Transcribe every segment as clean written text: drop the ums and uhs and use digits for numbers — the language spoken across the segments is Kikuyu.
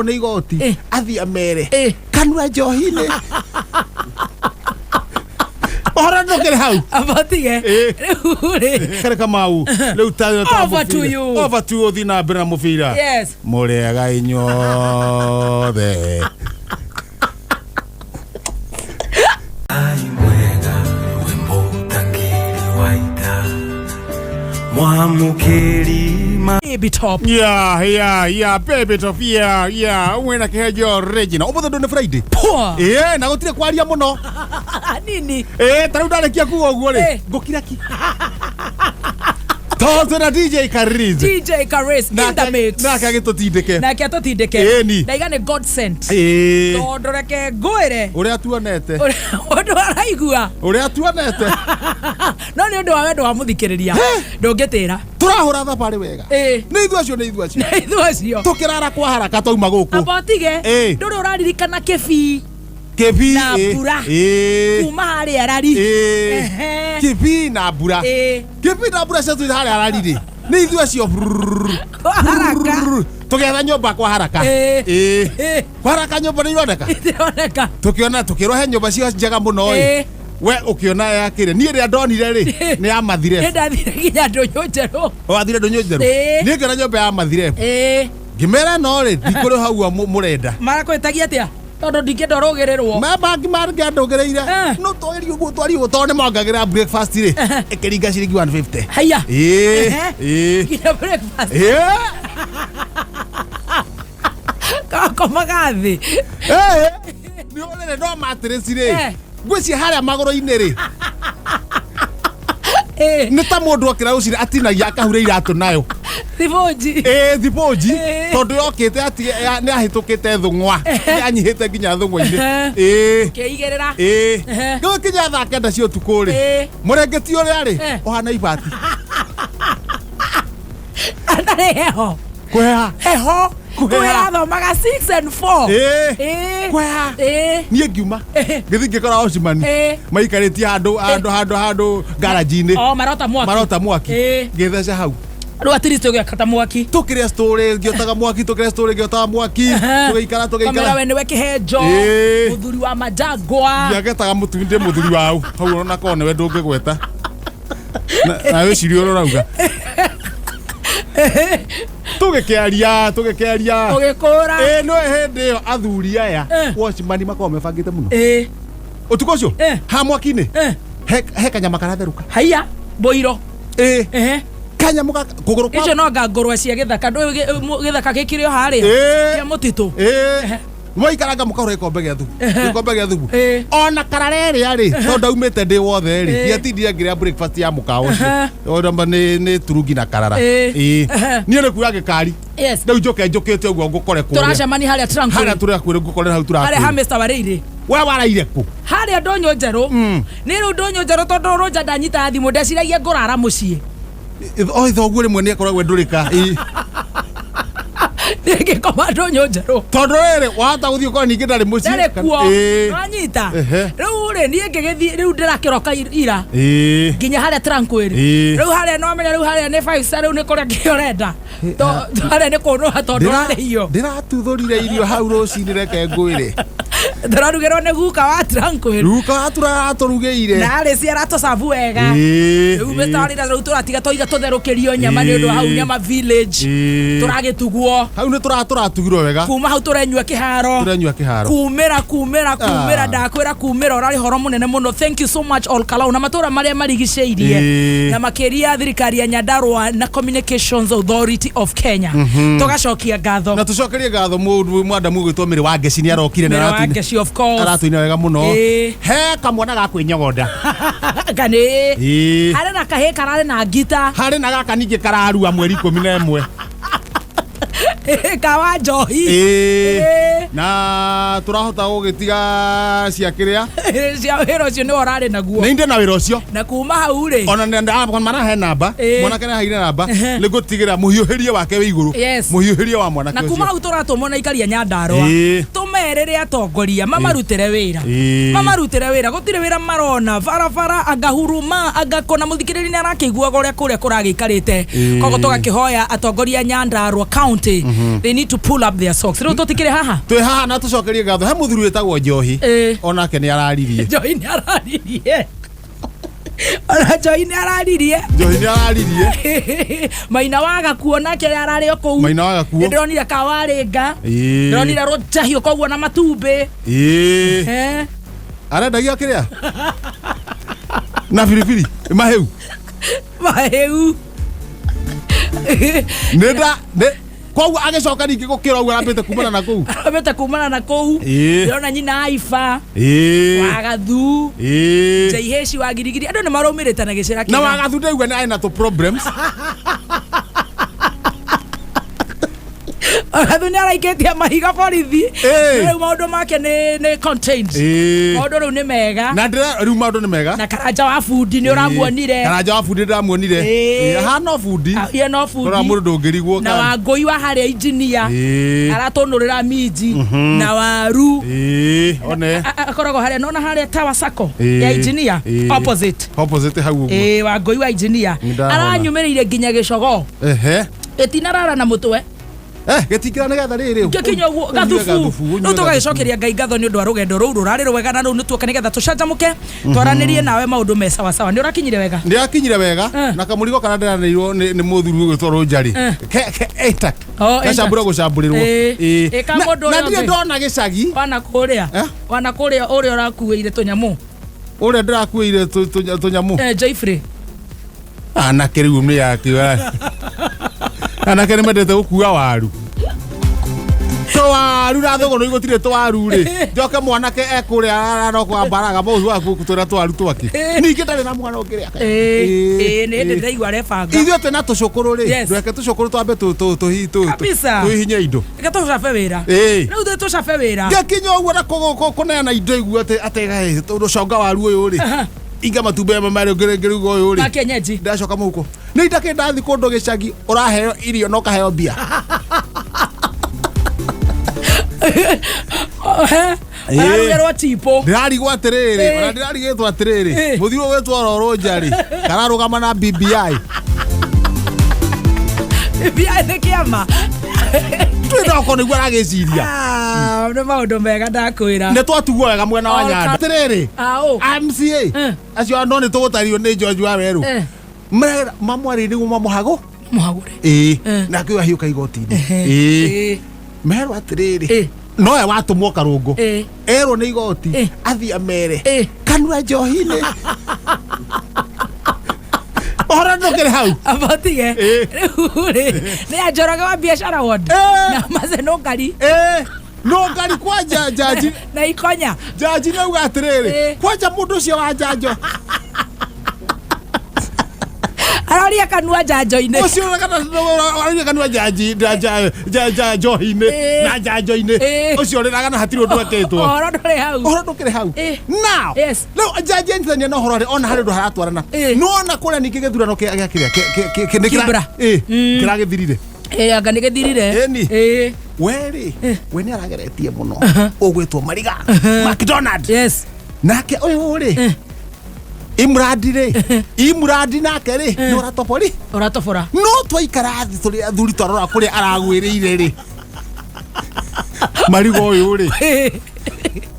Nĩ igoti. Athiĩ amere kanua njohi-inĩ, ũhoro ndũkĩrĩ hau. Abotige. Rĩu rĩ. Kare Kamau rĩu ta ta Over to mũbira. you. Over to you, thiĩ na mbere na mũbira. Yes. Mũrĩega inyuothe. Ai mwega rwĩmbo tangiri waita mwamũkĩri ma Baby top. Yeah, baby top, yeah, wĩna kĩhenjo original. Ũmũthĩ ndũ nĩ Friday. Poor. Ĩĩ, na gũtirĩ kwaria mũno. Nini. Ĩĩ, ta rĩu ndarĩkia kuga ũguo rĩ, ngũkira ki tondũ twĩna DJ Kariz. DJ Karis in the mix. Nake agĩtũtindĩke. Nake atũtindĩke. Ĩni. Ndaiga nĩ God sent. Tondũ reke ngwĩre. Ũrĩa tuonete. Ũndũ araigua. Ũrĩa tuonete. No nĩ ũndũ wa wendo wa mũthikĩrĩria. Ndũngĩtĩra. Tũrahũra thabarĩ wega. Nĩ ithuĩ acio, nĩ ithuĩ acio. Nĩ ithuĩ acio. Tũkĩrara kwa haraka twauma gũkũ. Amba ũtige. Ndũrĩ ũraririkana kĩbii. Kĩbii. Na mbura. Kuma harĩa rari. Kĩbii na mbura. Kĩbii na mbura ciatũire harĩa rari rĩ. Nĩ ithuĩ acio. Kwa haraka. Tũgĩetha nyũmba kwa haraka. Kwa haraka nyũmba nĩ ironeka? Ironeka. Tũkĩona tũkĩrwo he nyũmba cio njega mũno ĩ. We ũkĩona yakĩrĩ niĩ rĩrĩa ndonire rĩ nĩ ya mathire. Nĩ ndathire nginya ndũnyũ njerũ. Wathire ndũnyũ njerũ? Niĩ ngĩona nyũmba ya mathire. Ngĩmera no rĩ ndikũrĩ hau mũrenda. Marakwĩtagia atĩa? Tondũ ndingĩenda ũrũgĩrĩrwo. Ma bangi mangĩandũgĩrĩire. No twariĩ ũguo twariĩ ũguo tondũ nĩ mongagĩrĩra breakfast rĩ ĩkĩringa ciringi 150. Haiya. Ĩĩ. Nginya breakfast. Gakomaga thĩ. Nĩ ũrĩrĩ no mattress rĩ. Ngwĩciria harĩa magũrũ-inĩ rĩ. Nĩ ta mũndũ okĩra rũcinĩ atinagia akahure iratũ nayo. Thibũnji. Ĩĩ, thibũnji tondũ yokĩte nĩ ahĩtũkĩte thũng'wa. Nĩ anyihĩte nginya thũng'wa-inĩ. Ĩĩ. Ũkĩigĩrĩra. Ĩĩ. Rĩu kinya thaa 9 cia ũtukũ rĩ. Mũrengeti ũrĩa rĩ ũhana ibati. Atarĩ heho. Kũheha. Heho. Kũheha. Kũrathomaga 6 and 4. Kũheha. Niĩ ngiuma. Ngĩthiĩ ngĩkora Osman. Maikarĩtie handũ handũ handũ handũ garage-inĩ. O marota mwaki. Marota mwaki. Ngĩtheca hau. Rĩu at least ũgĩakata mwaki. Tũkĩrĩa story ngĩotaga mwaki, tũkĩrĩa story ngĩotaga mwaki. Tũgĩikara Kamera tũgĩikara. we nĩwe kĩhenjo. Mũthuri wa majangwa. Ndiagetaga mũtumi ndĩ mũthuri wau. Hau ona korwo nĩwe ndũngĩgweta. Na wĩcirie ũrĩa ũrauga. Tũgĩkĩaria tũgĩkĩaria. Ũgĩkũra. Ĩĩ no hĩndĩ ĩyo athuri aya watchman makoragwo mebangĩte mũno. Ũtukũ ũcio ha mwaki-inĩ he kanyama karatherũka. Haiya mbũiro. Kanyamũ gaka kũgũrũ kwa Icio no anga ngũrwe cia gĩthaka ndũĩ gĩthaka gĩkĩrĩ o harĩa kĩa mũtitũ. Mwaikaranga mũkahũra gĩkombe gĩa thubu. Gĩkombe gĩa thubu. Ona karara ĩrĩa rĩ tondũ ndaumĩte ndĩ wothe rĩ ndiatindire ngĩrĩa breakfast ya mũkawa ũcio. Ona nĩ turungi na karara. Niĩ nĩ kuoya gĩkari. Rĩu njũke njũkĩte ũguo ngũkore kũrĩa. Tũracemania harĩa Tranquil. Harĩa tũrakwĩra ngũkore hau Harĩa ha tũrakwĩra. Mr. Wareire. We waraire kũ? Harĩa ndũnyũ njerũ. Nĩ rĩu ndũnyũ njerũ tondũ rũnja ndanyitaga thimũ ndeciragia ngũrara mũciĩ. O thoguo rĩmwe nĩ akoragwo ndũrĩka. Ngĩkoma ndũnyũ njerũ. Tondũ rĩrĩ wahota gũthiĩ ũkore ningĩ ndarĩ mũciĩ. Ndarĩ kuo. Wanyita. Rĩu rĩ niĩ ngĩgĩthiĩ rĩu ndĩrakĩroka ira. Nginya harĩa Tranquil. Rĩu harĩa no menya rĩu harĩa nĩ five star rĩu nĩ kũrĩa kĩrĩa ũrenda. Harĩa nĩ kũnũha tondũ ũrarĩhio. Ndĩratuthũrire irio hau rũcinĩ reke ngwĩre. Tũrarugĩrwo nĩ guka wa Tranquil. Guka wa tũratũrugĩire. Na arĩ ci aratũcabu wega. Rĩu Mr. Warira rĩu tũratiga tũiga tũtherũkĩrio nyama nĩ ũndũ wa hau nyama village. Tũragĩtugwo. Hau nĩ tũratugirwo wega. Kuma hau tũrenyua kĩharo. Tũrenyua kĩharo. Kumĩra kumĩra kumĩra ndakwĩra kumĩra ũrarĩ horo mũnene mũno. Thank you so much all Kalau na matũra marĩa marigicĩirie. Na makĩria thirikari ya Nyandarua na Communications Authority of Kenya. Tũgacokia ngatho. Na tũcokerie ngatho mũndũ mwandamu ũgwĩtwo Mĩrĩ wa Ngeci nĩ arokire na Mĩrĩ wa Ngeci of course. Aratũina wega mũno. He kamwana ga kwĩnyogonda. Kani. Harĩ na kahĩĩ kararĩ na ngita. Harĩ na gaka ningĩ kararua mweri 11. Kawa njohi. Na tũrahota gũgĩtiga cia kĩrĩa? Cia wĩra ũcio nĩwe ũrarĩ naguo. Nĩ ndĩ na wĩra ũcio. Na kuma hau rĩ. Ona nĩ marahe namba. Mwanake nĩ aheire namba. Nĩ ngũtigĩra mũhiũhĩrie wake wĩ igũrũ. Mũhiũhĩrie wa mwanake Na ũcio. kuma hau tũratũmwo na ikaria Nyandarua. Tũme Tũmerĩre atongoria mamarutĩre wĩra. Ĩĩ. Mamarutĩre wĩra, gũtirĩ wĩra marona barabara, anga huruma, anga kona mũthikĩrĩria nĩ arakĩiguaga ũrĩa kũrĩa kũragĩikarĩte. Ĩĩ. Koguo tũgakĩhoya atongoria Nyandarua County, they need to pull up their socks. Rĩu tũtikĩrĩ haha. Twĩ haha na tũcokerie ngatho he mũthuri wĩtagwo Njohi. Ĩĩ. Onake nĩ araririe. Njohi nĩ araririe, ona Njohi nĩ araririe. Njohi nĩ araririe. Maina wa Gakuo nake ararĩ o kũu. Maina wa Gakuo. Nĩ ndĩronire kawarĩnga. Ĩĩ. Ndĩronire rũnjahio koguo na matumbĩ. Ĩĩ. Eh. Arendagia kĩrĩa na biribiri mahĩu. Mahĩu. Nĩ nda nĩ koguo agĩcoka ningĩ gũkĩra ũguo arambĩte kumana na kũu. Arambĩte kumana na kũu. Ĩĩ. Ndĩrona nyina Aiba. Ĩĩ. Wagathu. Ĩĩ. Jaiheshi wa Girigiri, andũ nĩ maraumĩrĩte na gĩcera Na kĩega. Wagathu ndaigua nĩ arĩ na tũ problems. Wagathu nĩ araikĩtie mahiga borithi. Ĩĩ. Rĩu maũndũ make nĩ contained. Ĩĩ. Maũndũ rĩu nĩ mega. Na ndĩra rĩu maũndũ nĩ mega. Na Karanja wa bundi nĩ ũramuonire. Karanja wa bundi ndĩramuonire. Ĩĩ. Ĩĩ, ahana o bundi. Ahia no bundi. Rora mũndũ ndũngĩrigwo Na kana- Wangũi wa harĩa injinia. Ĩĩ. Aratũnũrĩra minji na waru. Ĩĩ, one. Akoragwo harĩa nona harĩa Tower Sacco Ĩĩ. ya injinia. Ĩĩ. Opposite. Opposite hau ũguo. Ĩĩ, Wangũi wa injinia. Nĩndahona. Aranyumĩrĩire nginya gĩcogo. Ehe. Ĩtinarara na mũtwe. Eh, gĩtingĩra nĩgetha rĩrĩ. Ngĩkinya ũguo gathubu. Rĩu tũgagĩcokeria Ngai ngatho nĩ ũndũ wa rũgendo rũu rũrarĩ rwega, na rĩu nĩ tuoka nĩgetha tũcanjamũke, twaranĩrie nawe maũndũ me sawasawa. Nĩ ũrakinyire wega? Ndĩrakinyire wega. Eh. Na kamũrigo karĩa ndĩraneirwo nĩ mũthuri ũgwĩtwo Rũnjarĩ. Eh. Intact. Oh, Gacambũra intact. gũcambũrĩrwo. Ĩĩ. Ĩĩ. Ĩĩ, ka Na- mũndũ na ũrĩa ndirĩ ũngĩ. ndona gĩcagi. Wana kũrĩa. Eh? Wana kũrĩa ũrĩa ũrakuĩire tũnyamũ. Ũrĩa ndĩrakuĩire tũnyamũ. Eh, Joyfrey. Anake rĩu nĩ yake. Anake nĩ mendete gũkua waru. Tũwaru na thũgũrũ gũtirĩ tũwaru rĩ. Njoke mwanake ekũrĩa araroko ambaraga mũhu wa gũtwĩra tũwaru twake. Ningĩ ndarĩ na mwana ũngĩrĩa. Ĩĩ, ĩĩ, nĩ hĩndĩ ndĩraigua arebanga. Ithuĩ twĩna tũcũkũrũ rĩ. Yes. Ndweke tũcũkũrũ twambe Kabisa. tũhihinye indo. Reke tũcabe wĩra. Ĩĩ. Rĩu tũthiĩ tũcabe wĩra. Ngĩkinya ũguo na kũneana indo igua atĩ atĩ rũconga waru ũyũ rĩ. Inga matumbĩ maya marĩ ngĩruga ũyũ Ma rĩ. kienyeji. Ndacoka mũhuko. Nĩ ndakĩ ndathi kũndũ gĩcagi ũraheo irio na ũkaheo mbia. Ĩĩ. Ararugĩrwo chipo. Ndĩrarigwo atĩrĩrĩ, Ĩĩ. ona ndĩrarigĩtwo atĩrĩrĩ, Ĩĩ. mũthuri ũgwĩtwo Rorũnja rĩ, kararũgama na BBI. Mbia nĩ kĩama. Twĩ ndoko nĩguo aragĩciria. Ah, nĩ maũndũ mega ndakwĩra. Nĩ twatuo wega mwena wa All Nyanda. Atĩrĩrĩ, Aũ. MCA Eh. acio no nĩ tũgũtario nĩ George wa Werũ. Eh. Marera mamwarĩ nĩguo mamũhagũ. Mũhagũre. Ĩĩ. Eh. Nake ũyũ ahiũka igoti-inĩ. Ĩĩ. Ĩĩ. Merwo atĩrĩrĩ, Ĩĩ. nowe watũmwo karũngũ. Ĩĩ. Erwo nĩ igoti Ĩĩ. athiĩ amere Ĩĩ. kanua njohi-inĩ. Ũhoro ndũkĩrĩ hau. Abotige. Ĩĩ. Rĩu rĩ, nĩ ya Njoroge wa biacara ward. Ĩĩ. Na Macenũngari. Ĩĩ. No ngari kwanja njanji Na Ikonya. njanji nĩ auga atĩrĩrĩ Ĩĩ. kwanja mũndũ ũcio wa njanjo Araria kanua njanjo-inĩ. ũcio araria kanua njanji njohi-inĩ Ĩĩ. na njanjo-inĩ Ĩĩ. ũcio ũrĩraga na hatirĩ ũndũ ekĩtwo. Ũhoro ndũrĩ hau. Ũhoro ndũkĩrĩ hau. Ĩĩ. Now Yes. rĩu njanji anyitithania na ũhoro rĩ ona harĩ ũndũ haratwarana. Ĩĩ. Nĩwona kũrĩa ningĩ gĩthurano kĩa kĩa kĩrĩa nĩ Kibra. ĩĩ kĩragĩthirire. Ĩĩ, anga nĩ gĩthirire. Ĩni. Ĩĩ. We rĩ, we nĩ arageretie mũno ũgwĩtwo Mariga McDonald. Yes. Nake ũyũ rĩ Imradi rĩ, Imradi nake rĩ nĩ ũratobori. Ũratobora. No twaikara thĩ tũrĩ athuri twarora kũrĩa aragwĩrĩire rĩ, Mariga ũyũ rĩ Ĩĩ.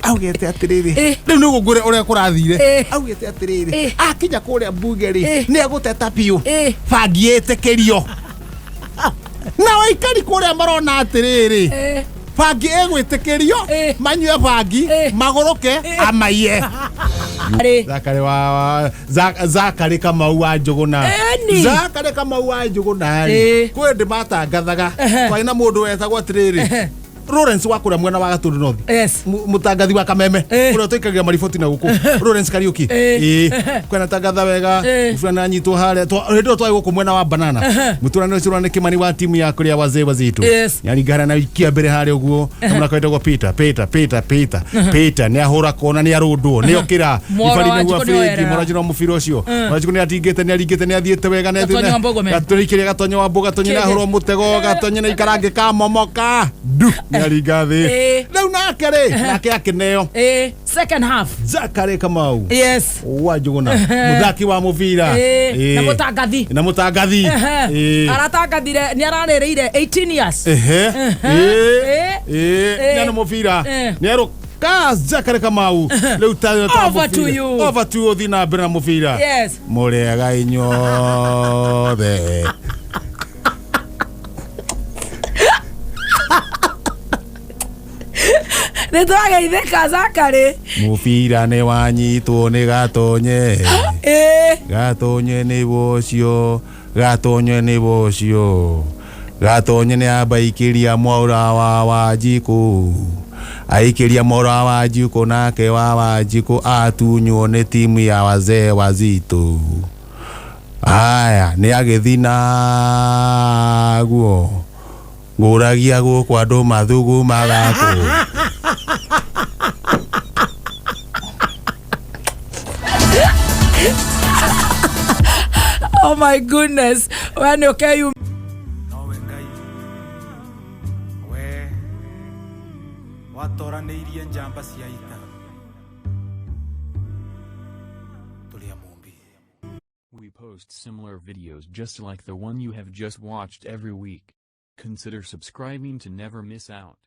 augĩte atĩrĩrĩ, Ĩĩ. rĩu nĩguo ngwĩre ũrĩa kũrathire. Ĩĩ. Augĩte atĩrĩrĩ, Ĩĩ. akinya kũrĩa mbunge rĩ Ĩĩ. nĩ egũteta biũ Ĩĩ. bangi ĩtĩkĩrio. Na waikari kũrĩa marona atĩrĩrĩ, Ĩĩ. bangi ĩgwĩtĩkĩrio, Ĩĩ. manyue bangi Ĩĩ. magũrũke amaiye. Rĩ. Zakari wa Zakari Kamau wa Njũgũna. Ĩni. Zakari Kamau wa Njũgũna rĩ, Ĩĩ. kwĩ ndĩ matangathaga Ehe. kwarĩ na mũndũ wetagwo atĩrĩrĩ, Lawrence wa kũrĩa mwena wa Gatũndũ North. Yes. Mũtangathi wa Kameme Ĩĩ. ũrĩa tũikagia mariboti na gũkũ, Lawrence Kariuki. Ĩĩ. Ĩĩ, kwena tangatha wega. Ĩĩ. Fulani anyitwo harĩa hĩndĩ ĩyo twarĩ gũkũ mwena wa Banana, mũtũrani ũcio nĩ Kimani wa timu ya kũrĩa wazee wazito. Yes. Nĩaringana na ikia mbere harĩa ũguo na mũraka wetagwo Peter Peter Peter Peter Peter nĩ ahũra kona, nĩ arũndwo, nĩ okĩra. Mworo Ibari wa nĩguo Njũgũ abĩngi, nĩoerera. Mworo wa Njũgũ mũbira ũcio. Mworo wa Njũgũ nĩ atingĩte, nĩ aringĩte, nĩ athiĩte wega, nĩ Gatonyo wa Mbũgũme. athiĩte Gatonyo wa Mbũgũ, Gatonyo nĩ Kĩgĩ. ahũrwo mũtego, Gatonyo nĩ aikarangĩka momoka ndu. Nĩaringa thĩ. Ĩĩ. Rĩu nake rĩ, nake akĩneo. Ĩĩ, second half. Zakary Kamau. Yes. Wa Njũgũna, mũthaki wa mũbira. Ĩĩ, na mũtangathi. Na mũtangathi. Ĩĩ. Aratangathire nĩ ararĩrĩire 18 years. Ehe. Ĩĩ. Ĩĩ. Ĩĩ. Nĩ mũbira. Ĩĩ. Nĩ erũ ka Zakary Kamau. Rĩu ta ta Over to mũbira. you. Over to you thiĩ na mbere na mũbira. Yes. Mũrĩega inyuothe. Nĩ twageithĩka Zakary. Mũbira nĩ wanyitwo nĩ gatonye. Ĩĩ. Gatonye nĩ ũcio. Gatonye nĩ ũcio. Gatonye nĩ amba ikĩria mwaura wa Wanjikũ. Aikĩria mwaura wa Wanjikũ nake wa Wanjikũ atunywo nĩ timu ya wazee wazito. Aya nĩ agĩthi naguo. Ngũragia gũkũ andũ mathugumaga kũ. Oh my goodness. We nĩ ũkeyu Nowe Ngai we watoranĩirie njamba cia ita tũrĩ a Mũmbi. We post similar videos just like the one you have just watched every week. Consider subscribing to never miss out.